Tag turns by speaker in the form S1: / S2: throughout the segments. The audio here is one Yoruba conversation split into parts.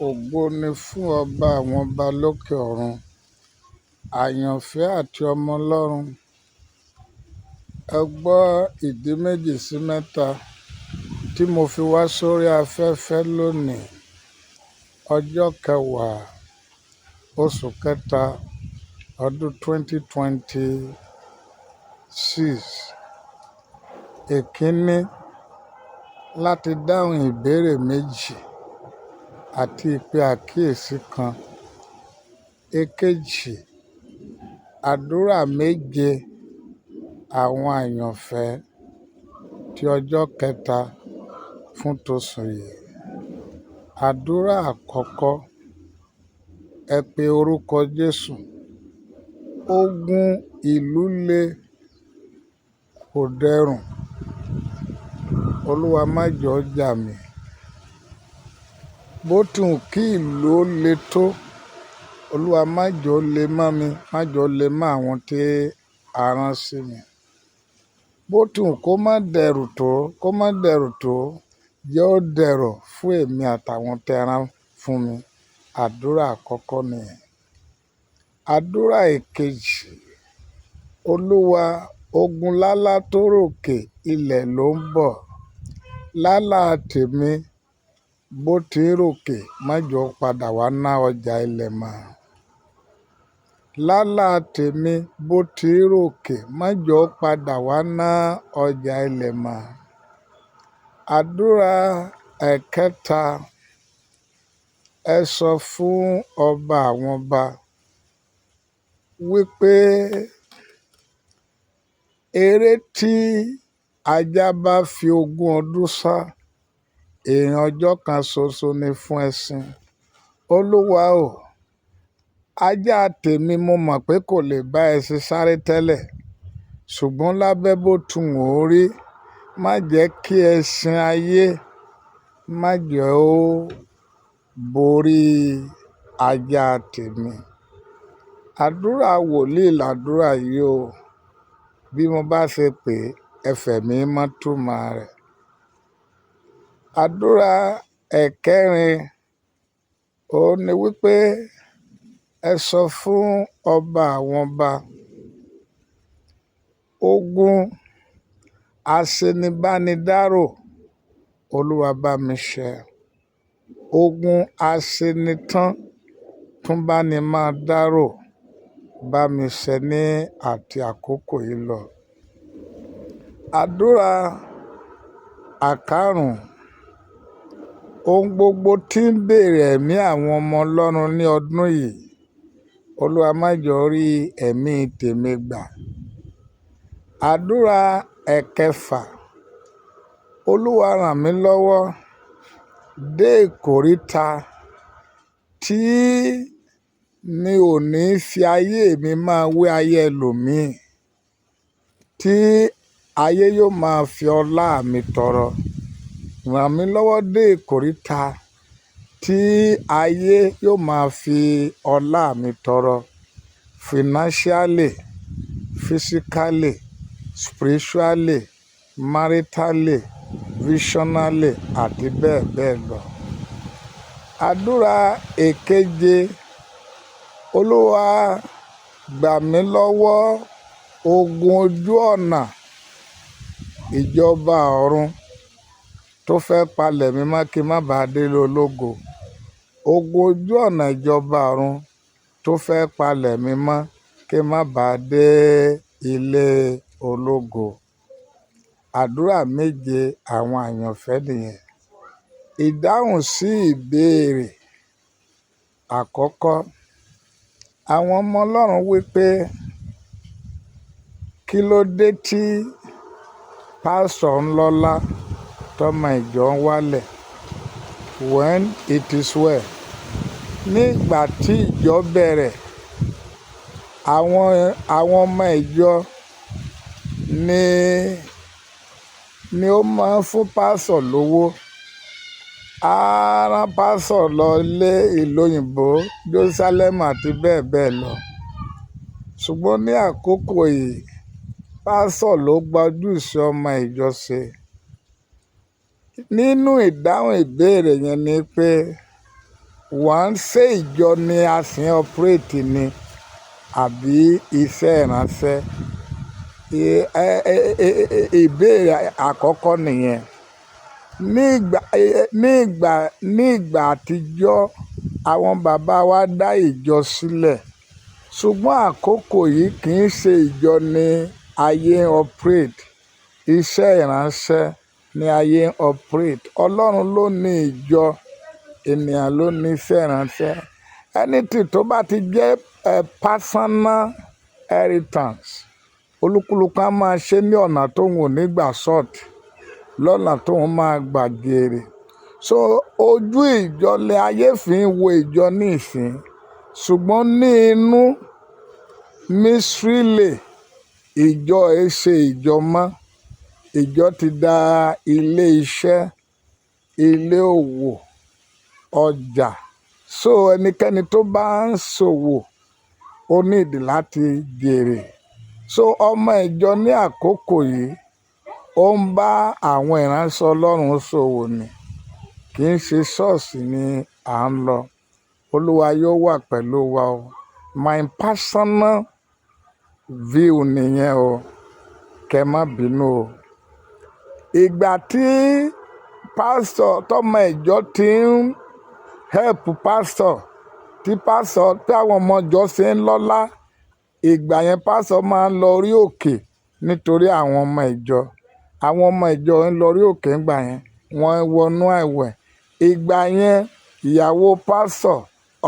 S1: Ògo ni fún ọba àwọn ọba lókè ọ̀run. Àyànfẹ́ àti ọmọ Ọlọ́run, ẹ gbọ́ ìdí méjì sí mẹ́ta tí mo fi wá sórí afẹ́fẹ́ lónìí, ọjọ́ kẹwàá, oṣù kẹta, ọdún 2026. Èkíní, láti dáhùn ìbéèrè méjì àti ìpè àkíyèsí kan. Èkejì, àdúrà méje àwọn àyànfẹ́ ti ọjọ́ kẹta fún tóṣù yìí. Àdúrà àkọ́kọ́, ẹ pe orúkọ Jésù. Ogun ìlú le kò dẹrùn. Olúwa má jọ̀ọ́ ó jà mí. Bó ti wù kí ìlú ó le tó, Olúwa má jọ̀ọ́ ó le mọ́ mi, má jọ̀ọ́ ó le mọ́ àwọn tí a rán sí mi. Bó ti wù kó má dẹrù tó, kó má dẹrù tó, jẹ́ ó dẹrọ̀ fún èmi àtàwọn tí ẹ rán fún mi. Àdúrà àkọ́kọ́ nìyẹn. Àdúrà èkejì, Olúwa, ogun lálá tó ròkè ilẹ̀ ló ń bọ̀. Lálá tèmi bó ti ń ròkè, má jọ̀ọ́ ó padà wá ná ọjà ilẹ̀ mọ́. Lálá tèmi bó ti ń ròkè, má jọ̀ọ́ ó padà wá ná ọjà ilẹ̀ mọ́. Àdúrà ẹ̀kẹta, ẹ sọ fún ọba àwọn ọba wípé eré tí ajá bá fi ogún ọdún sá, ìrìn ọjọ́ kan ṣoṣo ni fún ẹṣin. Olúwa o, ajá tèmi mo mọ̀ pé kò lè bá ẹṣin sáré tẹ́lẹ̀, ṣùgbọ́n lábẹ́ bó ti wù ó rí, má jẹ́ kí ẹṣin ayé, má jẹ́ ó borí ajá tèmi. Àdúrà wòlíì làdúrà yìí o. Bí mo bá ṣe pè é, ẹ fẹ̀mí mọ́ túmọ̀ rẹ̀. Àdúrà ẹ̀kẹrin, òun ni wípé ẹ sọ fún ọba àwọn ọba, ogun aṣenibánidárò, Olúwa bá mi ṣẹ́. Ogun aṣenitán tún bá ni máa dárò, bá mi ṣẹ́ ní àti àkókò yìí lọ. Àdúrà àkárùn, ohun gbogbo tí ń bèèrè ẹ̀mí àwọn ọmọ Ọlọ́run ní ọdún yìí, Olúwa má jọ̀ọ́ rí ẹ̀mí tèmi gbà. Àdúrà ẹ̀kẹfà, Olúwa ràn mí lọ́wọ́ dé ìkóríta tí mi ò ní fi ayé mi máa wé ayé ẹlòmíì, tí ayé yóò máa fi ọlá mi tọrọ. Ràn mí lọ́wọ́ dé ìkóríta tí ayé yóò máa fi ọlá mi tọrọ financially, physically, spiritually, maritally, visionally àti bẹ́ẹ̀ bẹ́ẹ̀ lọ. Àdúrà èkeje, Olúwa gbà mí lọ́wọ́ ogun ojú ọ̀nà ìjọba ọ̀run tó fẹ́ palẹ̀ mi mọ́ kí n má ba délé ológo. Ogun ojú ọ̀nà ìjọba ọ̀run tó fẹ́ palẹ̀ mi mọ́ kí n má ba dé ilé ológo. Àdúrà méje àwọn àyànfẹ́ nìyẹn. Ìdáhùn sí ìbéèrè àkọ́kọ́, àwọn ọmọ Ọlọ́run wípé kí ló dé tí pásítọ̀ ń lọ́lá tọ́mọ ìjọ ń wálẹ̀? When it is well. Ní ìgbà tí ìjọ bẹ̀rẹ̀, àwọn ọmọ ìjọ ni, ni ó máa ń fún pásítọ̀ lówó. Á rán pásítọ̀ lọ ilé ìlú òyìnbó, Jerusalem àti bẹ́ẹ̀ bẹ́ẹ̀ lọ. Ṣùgbọ́n ní àkókò yìí, pásítọ̀ ló gba ojúṣe ọmọ ìjọ ṣe. Nínú ìdáhùn ìbéèrè yẹn ni pé Wọ́n ṣe ìjọ ni a sì ń operate ni àbí iṣẹ́ ìránṣẹ́? Ìbéèrè àkọ́kọ́ nìyẹn. Ní ìgbà, ní ìgbà, ní ìgbà àtijọ́, àwọn bàbá wa dá ìjọ sílẹ̀. Ṣùgbọ́n àkókò yìí kì í ṣe ìjọ ni ayé ń operate. Iṣẹ́ ìránṣẹ́ ni ayé ń operate. Ọlọ́run ló ní ìjọ, ènìyàn ló ní iṣẹ́ ìránṣẹ́. Anything tó bá ti jẹ́ personal inheritance, olúkúlùkù á máa ṣe ní ọ̀nà tó ń ò ní gbà short, lọ́nà tó ń máa gbà jèrè. So ojú ìjọ ni ayé fi ń wo ìjọ ní ìsìn. Ṣùgbọ́n ní inú mysterily, ìjọ e ṣe ìjọ mọ́. Ìjọ ti da ilé iṣẹ́, ilé òwò, ọjà. So ẹnikẹ́ni tó bá ń ṣòwò, ó need láti jèrè. So ọmọ ìjọ ní àkókò yìí, ó ń bá àwọn ìránṣẹ́ Ọlọ́run ṣòwò ni. Kì í ṣe ṣọ́ọ̀ṣì ni à ń lọ. Olúwa yóò wà pẹ̀lú wa o. My personal view nìyẹn o. Kẹ má bínú o. Ìgbà tí pastor tọmọ ìjọ ti ń help pastor, tí pastor tí àwọn ọmọ ìjọ ṣe ń lọ́lá, ìgbà yẹn pastor máa ń lọ orí òkè nítorí àwọn ọmọ ìjọ. Àwọn ọmọ ìjọ ń lọ orí òkè nígbà yẹn, wọ́n wọnú àwẹ̀. Ìgbà yẹn, ìyàwó pastor,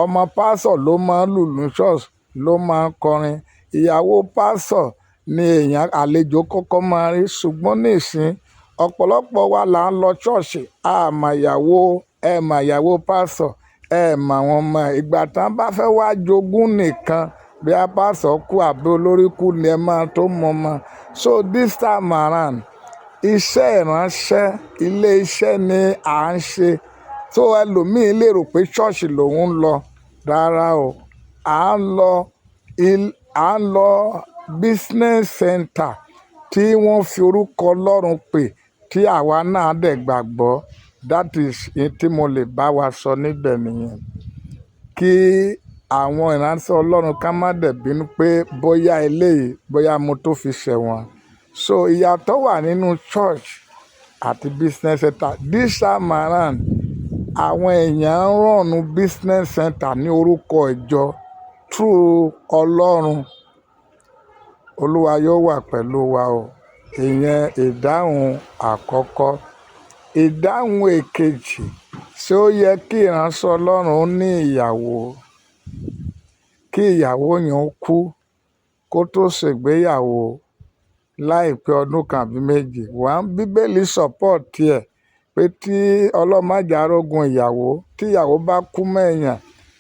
S1: ọmọ pastor ló máa ń lùlù church, ló máa ń kọrin. Ìyàwó pastor ni èèyàn àlejò kọ́kọ́ máa rí. Ṣùgbọ́n nísìnyí, ọ̀pọ̀lọpọ̀ wa là ń lọ church, a mọ ìyàwó, ẹ mọ ìyàwó pastor, ẹ mọ àwọn ọmọ ẹ̀. Ìgbà tí wọ́n bá fẹ́ wá jogún nìkan, bí a pastor kú àbí olórí kú ni ẹ máa tó mọ̀ ọmọ. So this time around, iṣẹ́ ìránṣẹ́, ilé iṣẹ́ ni à ń ṣe. So ẹlòmíì lè rò pé church lòun ń lọ. Rárá o. À ń lọ business center tí wọ́n fi orúkọ Ọlọ́run pè, tí àwa náà dẹ̀ gbàgbọ́. That is èyí tí mo lè bá wa sọ níbẹ̀ nìyẹn. Kí àwọn ìránṣẹ́ Ọlọ́run ká má dẹ̀ bínú pé bóyá eléyìí, bóyá mo tó fi ṣẹ̀ wọ́n. So ìyàtọ̀ wà nínú church àti business center. This time around, àwọn èèyàn ń run business center ní orúkọ ìjọ through Ọlọ́run. Olúwa yóò wà pẹ̀lú wa o. Ìyẹn ìdáhùn àkọ́kọ́. Ìdáhùn èkejì, ṣé ó yẹ kí ìránṣẹ́ Ọlọ́run ní ìyàwó? Kí ìyàwó yẹn ó kú kó tó ṣègbéyàwó láìpẹ́ ọdún kan àbí méjì. One, Bíbélì support ẹ̀ pé tí Ọlọ́run má jẹ́ arógun ìyàwó, tí ìyàwó bá kú mọ́ èèyàn,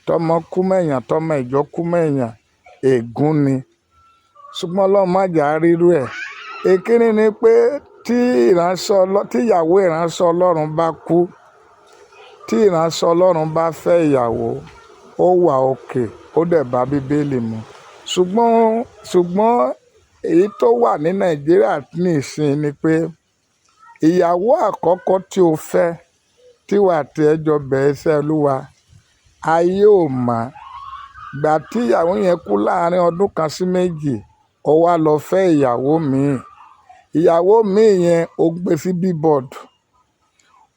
S1: tọmọ kú mọ́ èèyàn, tọmọ ìjọ kú mọ́ èèyàn, ègún ni. Ṣùgbọ́n Ọlọ́run má jẹ́ á rírú ẹ̀. Èkíní ni pé tí ìyàwó ìránṣẹ́ Ọlọ́run bá kú, tí ìránṣẹ́ Ọlọ́run bá fẹ́ ìyàwó, ó wà okay, ó dẹ̀ bá Bíbélì mu. Ṣùgbọ́n èyí tó wà ní Nàìjíríà nísìnyí ni pé ìyàwó àkọ́kọ́ tí o fẹ́, tí ìwọ àti ẹ jọ bẹ̀rẹ̀ iṣẹ́ Olúwa, ayé ò mọ̀. Ìgbà tí ìyàwó yẹn kú láàárín ọdún kan sí méjì, ó wá lọ fẹ́ ìyàwó míì. Ìyàwó míì yẹn ó gbé sí billboard,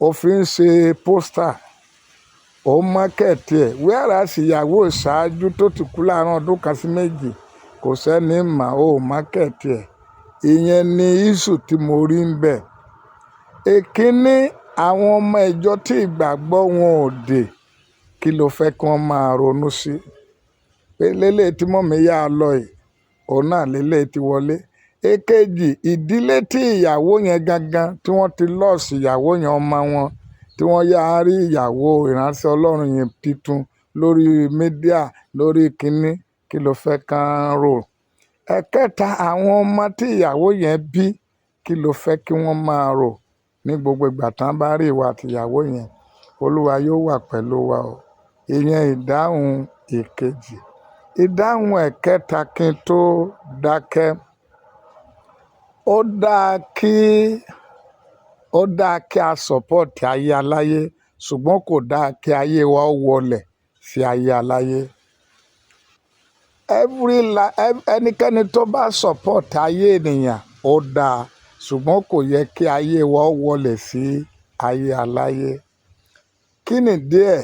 S1: ó fi ń ṣe poster, ó market ẹ̀. Whereas ìyàwó ìṣáájú tó ti kú láàárín ọdún kan sí méjì, kò sẹ́ni mọ̀, ó market ẹ̀. Ìyẹn ni issue tí mo rí ń bẹ̀. Èkíní, àwọn ọmọ ìjọ tí ìgbàgbọ́ wọn ò dé, kí ló fẹ́ kí wọ́n máa ronú sí? Pé lélẹ̀ tí mummy yá lọ yìí, òun náà lélẹ̀ tí wọlé. Èkejì, ìdílé tí ìyàwó yẹn gangan tí wọ́n ti lost ìyàwó yẹn ọmọ wọn, tí wọ́n yá rí ìyàwó ìránṣẹ́ Ọlọ́run yẹn titun lórí media, lórí kíní, kí ló fẹ́ kán rò? Ẹ̀kẹta, àwọn ọmọ tí ìyàwó yẹn bí, kí ló fẹ́ kí wọ́n máa rò ní gbogbo ìgbà tí wọ́n bá rí ìwọ àti ìyàwó yẹn? Olúwa yóò wà pẹ̀lú wa o. Ìyẹn ìdáhùn èkejì. Ìdáhùn ẹ̀kẹta kí n tó dákẹ́. Ó dáa kí a support ayé aláyé, ṣùgbọ́n kò dáa kí ayé wa ó wọlẹ̀. sí ayé aláyé. Every ẹnikẹ́ni tó bá support ayé ènìyàn, ó dáa, ṣùgbọ́n kò yẹ kí ayé wa ó wọlé sí ayé aláyé. Kí nìdí ẹ̀?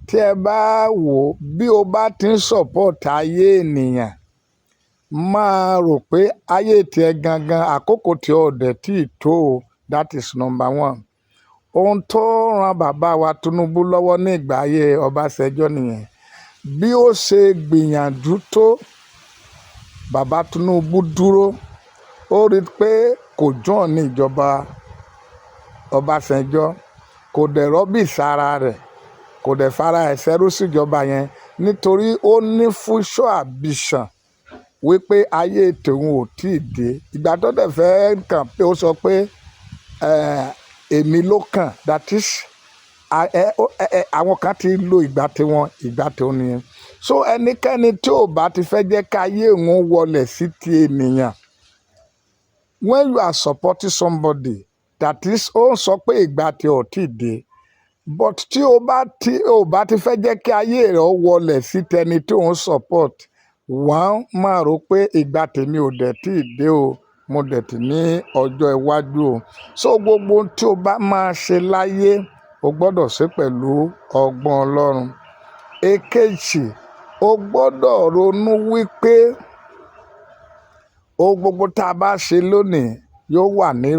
S1: Tí ẹ bá wò ó, bí o bá ti ń support ayé ènìyàn, máa rò pé ayé tiẹ̀ gangan, àkókò tí ó dẹ̀ tí tó o. That is number one. Ohun tó ran bàbá wa Tinubu lọ́wọ́ ní ìgbà ayé Ọbásanjọ́ nìyẹn. Bí ó ṣe gbìyànjú tó, bàbá Tinubu dúró. Ó rí pé kò join ní ìjọba Ọbásanjọ́, kò dẹ̀ rubbish ara rẹ̀, kò dẹ̀ fara ẹ̀ ṣẹ́rú síjọba yẹn, nítorí ó ní future ambition wípé ayé tòun ò tí ì dé. Ìgbà tó dẹ̀ fẹ́ kàn pé ó sọ pé èmi ló kàn, that is, àwọn kan ti lo ìgbà tiwọn, ìgbà tòun nìyẹn. So ẹnikẹ́ni tí ò bá ti fẹ́ jẹ́ kí ayé òun wọlé sí ti ènìyàn, when you are supporting somebody, that is, ó ń sọ pé ìgbà tí ò tí ì dé. But tí o bá ti fẹ́ jẹ́ kí ayé rẹ ó wọlé sí tẹni tí ò ń support, wọ́n máa rò pé ìgbà tèmi ò dẹ̀ tí ì dé o, mo dẹ̀ tí ní ọjọ́ iwájú o. So gbogbo ohun tí o bá máa ṣe láyé, o gbọ́dọ̀ ṣe pẹ̀lú ọgbọ́n Ọlọ́run. Èkejì, o gbọ́dọ̀ ronú wípé ohun gbogbo tí a bá ṣe lónìí yóò wà ní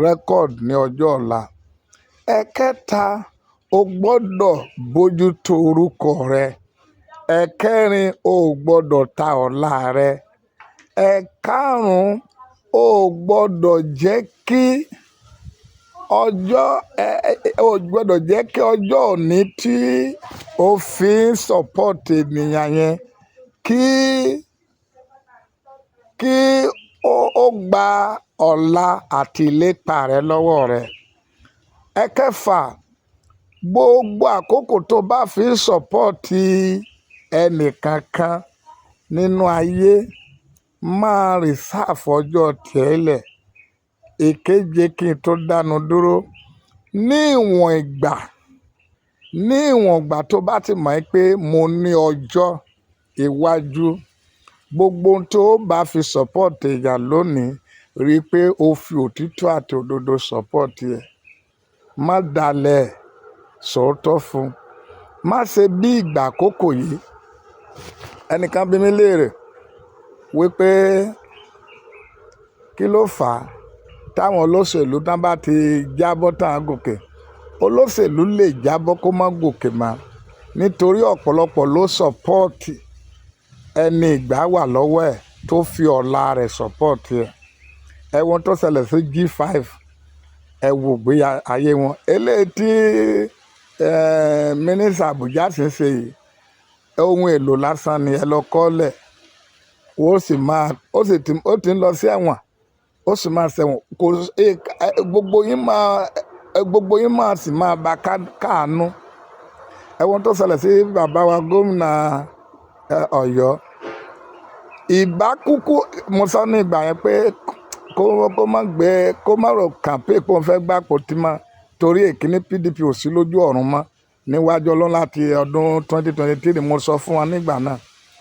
S1: record ní ọjọ́ ọ̀la. Ẹ̀kẹta, o gbọ́dọ̀ bójútó orúkọ rẹ. Ẹ̀kẹrin, o ò gbọ́dọ̀ ta ọ̀la rẹ. Ẹ̀karùn-ún, o ò gbọ́dọ̀ jẹ́ kí ọjọ́, o ò gbọ́dọ̀ jẹ́ kí ọjọ́ òní tí o fi ń support ènìyàn yẹn kí ó gba ọ̀la àti ìlépa rẹ lọ́wọ́ rẹ. Ẹ̀kẹfà, gbogbo àkókò tó bá fi ń support ẹnì kankan nínú ayé, máa reserve ọjọ́ tiẹ̀ lẹ̀. Ìkeje, kí n tó dánu dúró, ní ìwọ̀n ìgbà tó bá ti mọ̀ pé mo ní ọjọ́ iwájú, gbogbo ohun tó bá fi support èèyàn lónìí, rí pé o fi òtítọ́ àti òdodo support ẹ̀. Má dalẹ̀, sòótọ́ fún un. Má ṣe bí ìgbà àkókò yìí. Ẹnìkan bí mi léèrè wípé kí ló fà á táwọn olóṣèlú tán bá ti jábọ́ tán gòkè. Olóṣèlú lè jábọ́ kó má gòkè mọ́, nítorí ọ̀pọ̀lọpọ̀ ló support ẹni ìgbà wà lọ́wọ́ ẹ̀ tó fi ọ̀la rẹ̀ support ẹ̀. Ẹ wo ohun tó ṣẹlẹ̀ sí G5, ẹ wo ìgbé ayé wọn. Eléyìí tí mínísítà Abuja sì ń ṣe yìí, ohun èlò lásán ni, ẹ lọ kọ́lẹ̀. Ó sì máa, ó sì ti, ó ti ń lọ sí ẹ̀wọ̀n, ó sì máa ṣẹ̀wọ̀n. Kò, gbogbo yín máa sì máa bá káàánú. Ẹ wo ohun tó ṣẹlẹ̀ sí bàbá wa gómìnà Ọ̀yọ́. Ìbá kúkú, mo sọ ní ìgbà yẹn pé kó má gbé, kó má rò campaign pé òun fẹ́ gbé àpótí mọ́, torí èkíní PDP ò sí lójú ọ̀run mọ́ níwájú Ọlọ́run láti ọdún 2023, mo sọ fún wọn nígbà náà.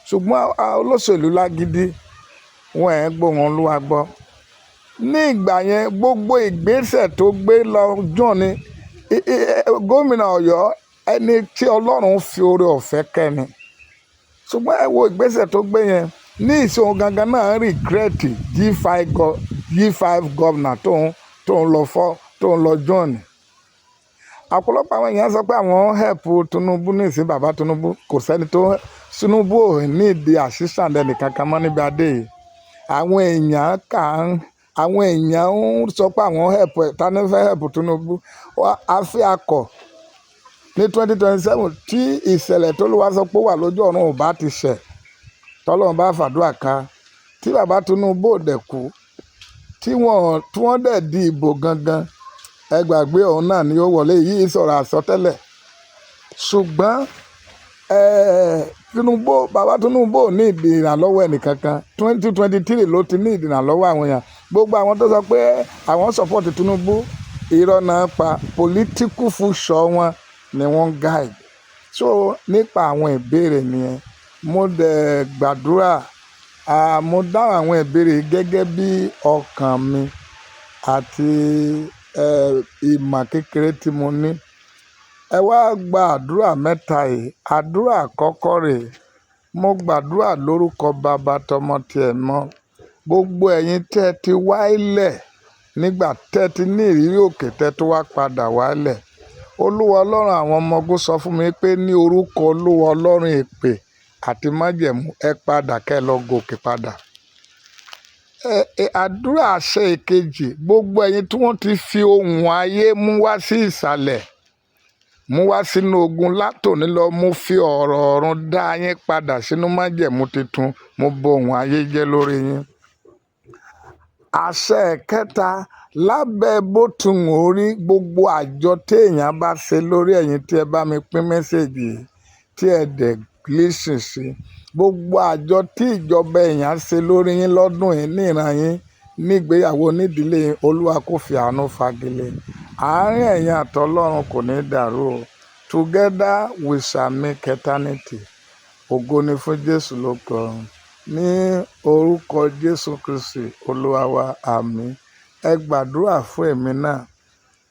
S1: Ṣùgbọ́n olóṣèlú lágídí, wọ́n ẹ̀ gbóhùn Olúwa gbọ́. Ní ìgbà yẹn, gbogbo ìgbésẹ̀ tó gbé lọ join ni gómìnà Ọ̀yọ́, ẹni tí Ọlọ́run fi oore ọ̀fẹ́ kẹ́ ni. Ṣùgbọ́n ẹ wo ìgbésẹ̀ tó gbé yẹn, ní ìsìn òun gangan náà regret G5 governor tó ń lọ fọ́, tó ń lọ join. Ọ̀pọ̀lọpọ̀ àwọn èèyàn sọ pé àwọn help Tinubu ní ìsìn bàbá Tinubu. Kò sẹ́ni tó Tinubu ò need assistance ẹnì kankan mọ́ níbi adé yìí. Àwọn èèyàn ń sọ pé àwọn help ẹ̀, ta ni fẹ́ help Tinubu? A fi akọ̀ ní 2027 tí ìṣẹ̀lẹ̀ tó Olúwa sọ pé ó wà lójú ọ̀run ò bá ti ṣẹ̀, tọ́lọ́run bá fàdúrà ká, tí bàbá Tinubu ò dẹ̀ kú, tí wọ́n dẹ̀ di ìbò gangan, ẹ gbàgbé, òun náà ni ó wọlé yìí, sọ̀rọ̀ àsọtẹ́lẹ̀. Ṣùgbọ́n Tinubu, bàbá Tinubu ò ní ìdí ìrànlọ́wọ́ ẹnì kankan. 2023 ló ti ní ìdí ìrànlọ́wọ́ àwọn èèyàn. Gbogbo àwọn tó sọ pé àwọn support Tinubu, irọ́ náà pa. Political future wọn ni wọ́n guide. So nípa àwọn ìbéèrè nìyẹn, mo dẹ̀ gbàdúrà, mo dá àwọn ìbéèrè gẹ́gẹ́ bí ọkàn mi àti ìmọ̀ kékeré tí mo ní. Ẹ wá gba àdúrà mẹ́ta yìí. Àdúrà àkọ́kọ́ rèé, mo gbàdúrà lórúkọ Baba, tọmọ, ti ẹ̀mí mọ́. Gbogbo ẹ̀yin tẹ́ ẹ ti wá ilẹ̀ nígbà tẹ́ ẹ ti ní ìrírí òkè tẹ́ tó wá padà wálẹ̀. Olúwa Ọlọ́run àwọn ọmọ ogun sọ fún mi pé ní orúkọ Olúwa Ọlọ́run ìpè àti májẹ̀mú, ẹ padà kẹ́ ẹ lọ gòkè padà. Àdúrà àṣẹ ìkejì, gbogbo ẹ̀yin tí wọ́n ti fi ohun ayé mú wá sí ìsàlẹ̀, mú wá sínú ogun látòní lọ, mo fi ọ̀rọ̀ ọ̀run dá yín padà sínú májẹ̀mú tuntun, mo bo ohun ayé jẹ́ lórí yín. Àṣẹ kẹta, lábẹ́ bó ti wù ó rí, gbogbo àjọ téèyàn bá ṣe lórí ẹ̀yin tí ẹ bá mi pín message yìí, tí ẹ dẹ̀ listen sí, gbogbo àjọ tí ìjọba èèyàn ṣe lórí yín lọ́dún yìí ní ìran yín, nígbéyàwó, nídìílé yín, Olúwa kó fi àánú fagilé. Àárín ẹ̀yin àtọlọ́run kò ní dàrú o. Together we shall make eternity. Ògo ni fún Jésù lókè ọ̀run. Ní orúkọ Jésù Kristi Olúwa wa, àmín. Ẹ gbàdúrà fún èmi náà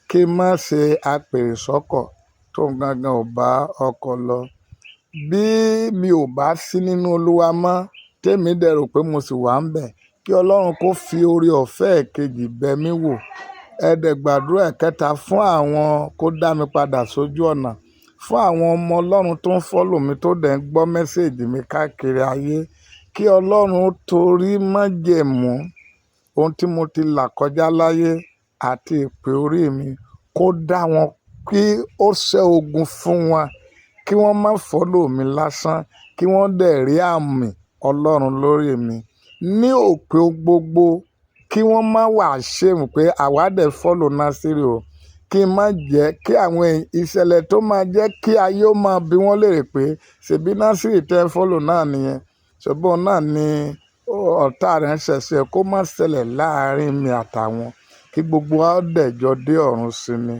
S1: kí n má ṣe apèrè sọ́kọ̀ tó ń gangan ò bá ọkọ̀ lọ. Bí mi ò bá sí nínú Olúwa mọ́, tèmi dẹ̀ rò pé mo sì wà níbẹ̀, kí Ọlọ́run kó fi oore ọ̀fẹ́ èkejì bẹ mí wò. Ẹ dẹ̀ gbàdúrà ẹ̀kẹta fún àwọn kó dá mi padà sójú ọ̀nà. Fún àwọn ọmọ Ọlọ́run tó ń follow mi tó dẹ̀ ń gbọ́ message mi káàkiri ayé, kí Ọlọ́run torí májẹ̀mú ohun tí mo ti là kọjá láyé àti ìpè orí mi, kó dá wọn, kí ó ṣẹ́ ogun fún wọn, kí wọ́n má follow mi lásán, kí wọ́n dẹ̀ rí àmì Ọlọ́run lórí mi. Ní òpin gbogbo, kí wọ́n má wà shame pé àwa dẹ̀ follow Násírì o. Kí n má jẹ́ kí àwọn ìṣẹ̀lẹ̀ tó máa jẹ́ kí ayé ó máa bi wọ́n léèrè pé ṣèbí Násírì tẹ́ follow náà nìyẹn. Ṣèbí òun náà ni ọ̀tá rẹ̀ ń ṣẹ̀ṣẹ̀, kó má ṣẹlẹ̀ láàárín mi àtàwọn. Kí gbogbo wa ó dẹ̀ jọ dé ọ̀run sinmi.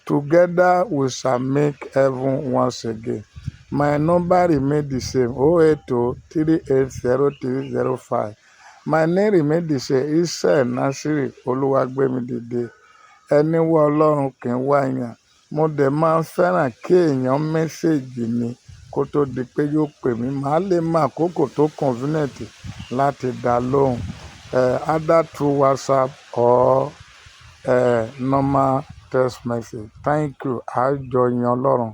S1: Together we shall make heaven once again. My number remain the same, 080 3803 05. My name remain the same, Israel Nasiri Olúwagbémidìde. Ẹni wá Ọlọ́run kì í wá èèyàn. Mo dẹ̀ máa ń fẹ́ràn kí èèyàn message mi kó tó di pé yóò pè mí. Màá le mọ àkókò tó convenient láti dá lóhùn. Either through WhatsApp or normal text message. Thank you. A jọ yin Ọlọ́run.